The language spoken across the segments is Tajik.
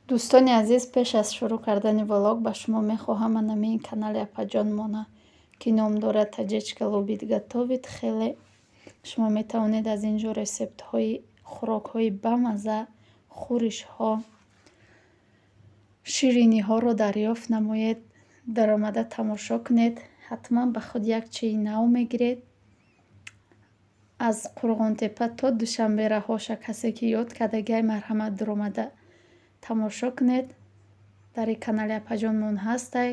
Дӯстони азиз, пеш аз шурӯъ кардани влог ба шумо мехоҳам анамин канали апаҷонмона, ки ном дорад «Таджичка любит готовить». Хеле шумо метавонед аз ин ҷо рецептҳои хӯрокҳои бамазза, хӯришҳо, шириниҳоро дарёфт намоед. Даромада тамошо кунед, ҳатман ба худ як чизи нав мегиред. Аз Қурғонтеппа то Душанбе раҳоша касе ки ёд кардагиай, марҳамат, дуромада тамошо кунед. Дар ин канали апаҷонмон ҳастай,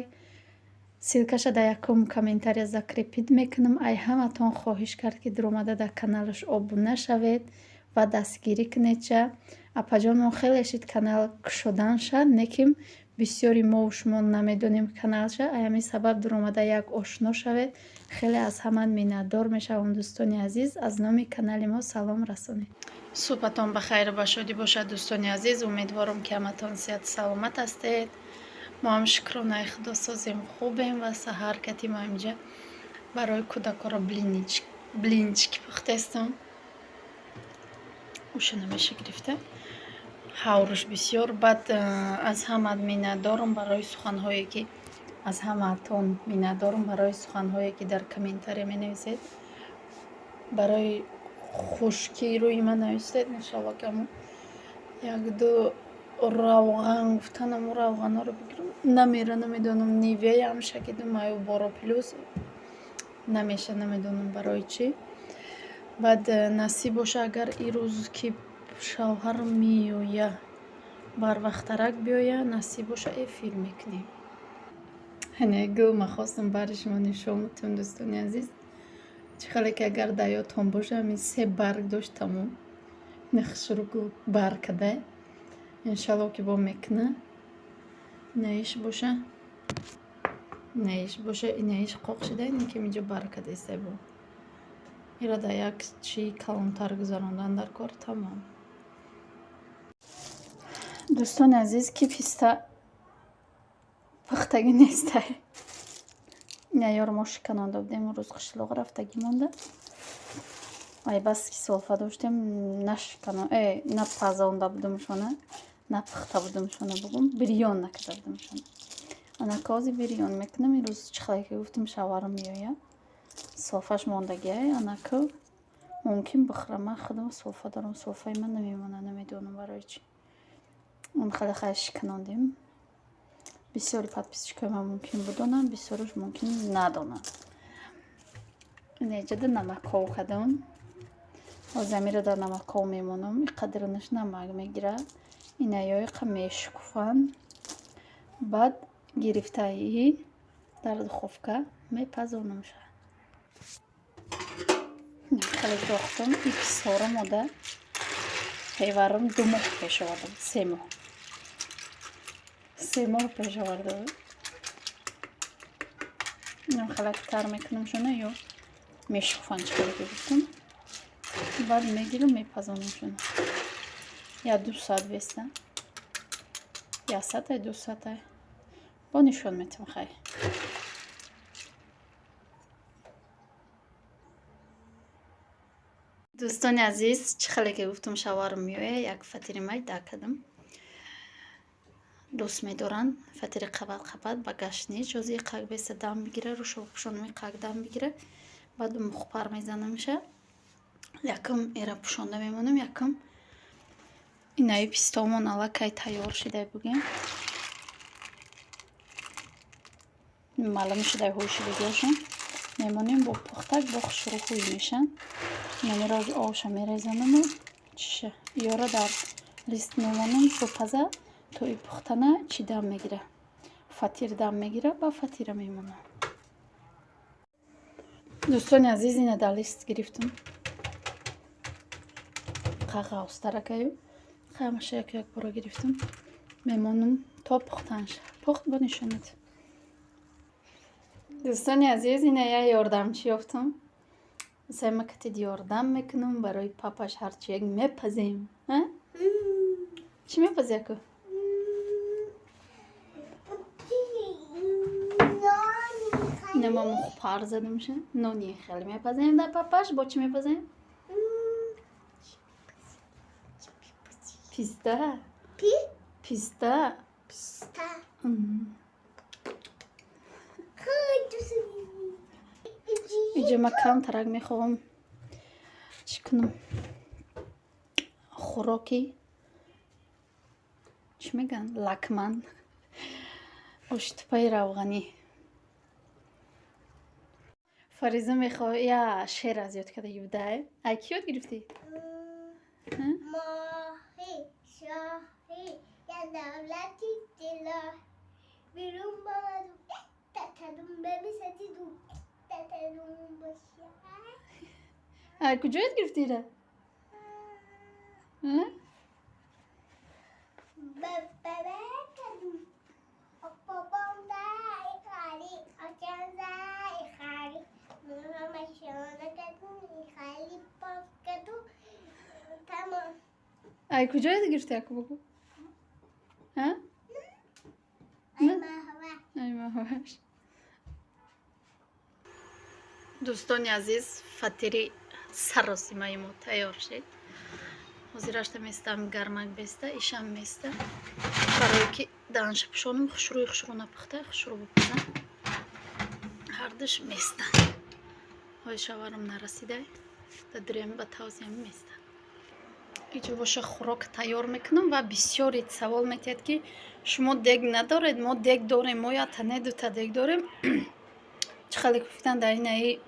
ссылкаша дар якум комментария закрепить мекунам. Ай ҳаматон хоҳиш кард, ки дуромада дар каналаш обуна шавед ва дастгирӣ кунед. Ча апаҷонмон хеле шид канал кушоданша, лекин бисёри мову шумо намедонем каналша. Ай ҳамин сабаб дуромада як ошно шавед. Хеле аз ҳама миннатдор мешавам. Дӯстони азиз, аз номи канали мо салом расонед. Субҳатон ба хайру ба шодӣ бошад, дӯстони азиз. Умедворам, ки ҳаматон сиҳату саломат ҳастед. Мо ҳам, шукронаи Худо, созем, хубем. Ва саҳар кати мо инҷа барои кӯдакоро блинчики пухтестам. Уша намеша гирифта, ҳавруш бисёр. Баъд аз ҳамат миннатдорам барои суханҳое ки, аз ҳамаатон миннатдорам барои суханҳое ки дар комментария менависед, барои хушкии рӯи ман нависед. Иншалло, ки ҳамун якду равған гуфтан, ҳамун равғанҳоро бигирам, намера, намедонам. Нивеям шакидум, аю Боро Плюс намеша, намедонам барои чӣ. Баъд, насиб боша, агар ирӯз ки шавҳарам меоя, барвақттарак биёя, насиб боша, эфир мекунем. Ҳане гул ма хостам бари шумо нишон бутам. Дӯстони азиз, чӣ хеле ки агар дар ёдтон боша, ҳамин се барг дошт, тамом. Ина хушрӯ гул барг кадай, иншалло, ки бо мекуна. Инаиш боша, инаиш боша, инаиш қоқ шида, лекин инҷо барг кадестай. Бо ира дар як чии калонтар гузарондан дар кор, тамом. Дӯстони азиз, ки писта пухтагӣ нестай, инаёро мо шиканонда будем. Рӯз қишлоқ рафтагӣ монда. Ай бас ки солфа доштем, нашикано на пазонда будумшона, на пухта будумшона, бугум, бирён накарда будумшона. Анака ҳози бирён мекунам. Ирӯз, чӣ хеле ки гуфтам, шавҳарам меояд, солфаш мондагиай, анака мумкин бихӯрам. Ман худам солфа дорам, солфаи ман намемонад, намедонам барои чӣ. Он хеле хай шиканондем. Бисёри подписчикои ман мумкин бидонанд, бисёраш мумкин надонанд. Инеҷада намаков кардам. Ҳозир амиро дар намаков мемонам, иқадранаш намак мегирад. Инаёиқа мешукуфанд, баъд гирифтаи дар духовка мепазонамша. Хеле дохтам. И пистаҳоро мода ҳеварам 2 моҳ пеш оварда буд, 3 моҳ, 3 моҳ пеш оварда буд. Инам хелак тар мекунамшона, ё мешукуфанд, чӣ хеле ки гуфтам. Баъд мегирам, мепазонамшона. Я 2 соат беста, як саатай, 2 саатай бо нишон метам, хай. Дӯстони азиз, чӣ хеле ки гуфтам, шавҳарам меояд, як фатири майда кардам. Дӯст медоранд фатири қабат қабат ба гашнич. Ҳозир иқак беста дам бигира, рӯшо пӯшонам, иқак дам бигира, баъд мухпар мезанамша. Якум эра пӯшонда мемонам. Якум инаи пистаомон аллакай тайёр шидай, бугем, маълум шудай, ҳуй шудагиашон. Мемонем, бо пухтак бо хушрӯ ҳуй мешанд. Инамиро овша мерезанаму чиша ёро дар лист мемонам, бипаза. То и пухтана чӣ дам мегира, фатир дам мегира, ба фатира мемонам. Дӯстони азиз, ина дар лист гирифтам, қағавстаракаю ҳамаша як як бора гирифтам, мемонам то пухтанша. Пухт, бо нишонат. Дӯстони азиз, ина як ёрдамчӣ ёфтам. Сема катид ёрдам мекунам, барои папаш ҳарчи як мепазем. Чӣ мепази, аку? Ина ма мухпар задамша, нони хеле мепазем дар папаш. Бо чӣ мепазем? Писта. Пи? Писта. Писта. М. Иҷа ма камтарак мехоҳам чӣ кунам, хӯроки чӣ мегӯянд, лакман, оштупаи равғанӣ. Фариза мехоҳ я шеър аз ёд карда буда. Ай кӣ ёд гирифтӣ? Моҳи шоҳӣ, я давлати тилло берун бомаду татадум бебисадиду татадум бошад. Ай куҷо ёд гирифтӣ ира? Бабакадум бобомда ихали очамда ихали мамашонакадум ихали покаду тамом. Ай куҷо ёд гирифтӣ, аку бугу? Ай маҳва. Ай маҳваш. Дӯстони азиз, фатири саросимаи мо тайёр шид. Ҳозирашта местам, гармак беста, ишам места, барое ки даҳанша пӯшонам. Хушрӯи хушрӯ напухта, хушрӯ бипазам. Ҳардуш местан. Ҳои шаварам нарасидай, дадурем ба тавзиам места. Иҷо боша, хӯрок тайёр мекунам. Ва бисёре савол метиҳад, ки шумо дег надоред? Мо дег дорем, мо якта не, дута дег дорем. Чӣ хеле гуфтан, дар инаи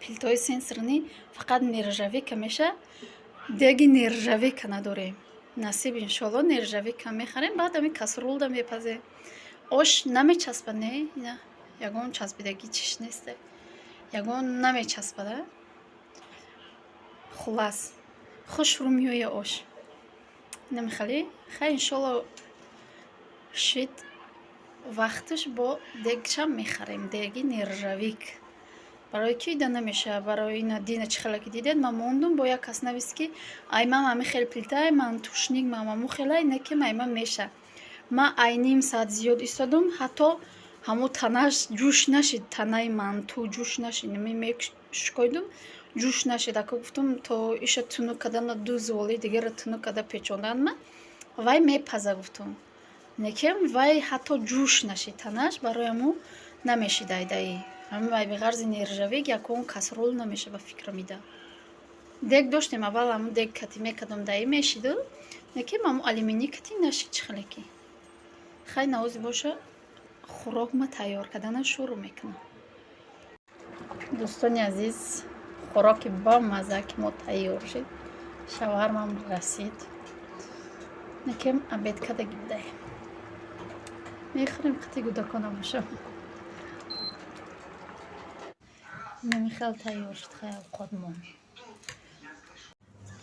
плитаҳои сенсорный фақат нержавейка меша. Деги нержавейка надорем. Насиб, иншоалло, нержавейка мехарем, баъд ами кастрюлда мепазем. Ош намечаспад, не, ина ягон часпидагӣ чиш несте, ягон намечаспада. Хулас, хушрӯ меоя ош. Намехалӣ? Хай, иншоалло, шид вақташ, бо дегшам мехарем, деги нержавейк. Барои ки ида намешавад. Барои ина дина чӣ хеле ки дидед, ман мондум. Бо як кас навист, ки ай ман ами хел плитаи ман тушник мамаму хелай не, ки ай ман меша. Ман ай ним саат зиёд истодум, ҳатто ҳамо танаш ҷӯш нашид, танаи манту ҷӯш нашид. Мешкоидум, ҷӯш нашид. Ака, гуфтум, то иша тунук кардана, ду зуволи дигарро тунук карда печондан, ма вай мепаза, гуфтум. Лекин вай ҳатто ҷӯш нашид танаш, барои ҳамо намешид. Айдаи ҳамин вай биғарзи нержавейк ягон кастрюл намеша, ба фикрам. Ида дег доштем аввал, ҳамун дег кати мекардам, даи мешиду, лекин ҳамун алюминий кати нашид. Чӣ хеле ки хай навози боша, хӯрок ма тайёр кардана шурӯъ мекунам. Дӯстони азиз, хӯроки бамазза ки мо тайёр шид. Шавҳармам расид, лекин обед кардаги будаем, мехӯрем қати гудакона бошам. Намихел тайёр шуд хай авқотмон.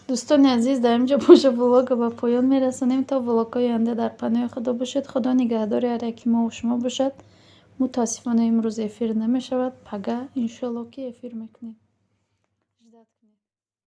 Дӯстони азиз, дар инҷо боша, влога ба поён мерасонем. То влогҳои оянда дар паноҳи Худо бошед. Худо нигаҳдори ҳар яки мову шумо бошад. Мутаассифона, имрӯз эфир намешавад. Пага, иншоалло, ки эфир мекунем.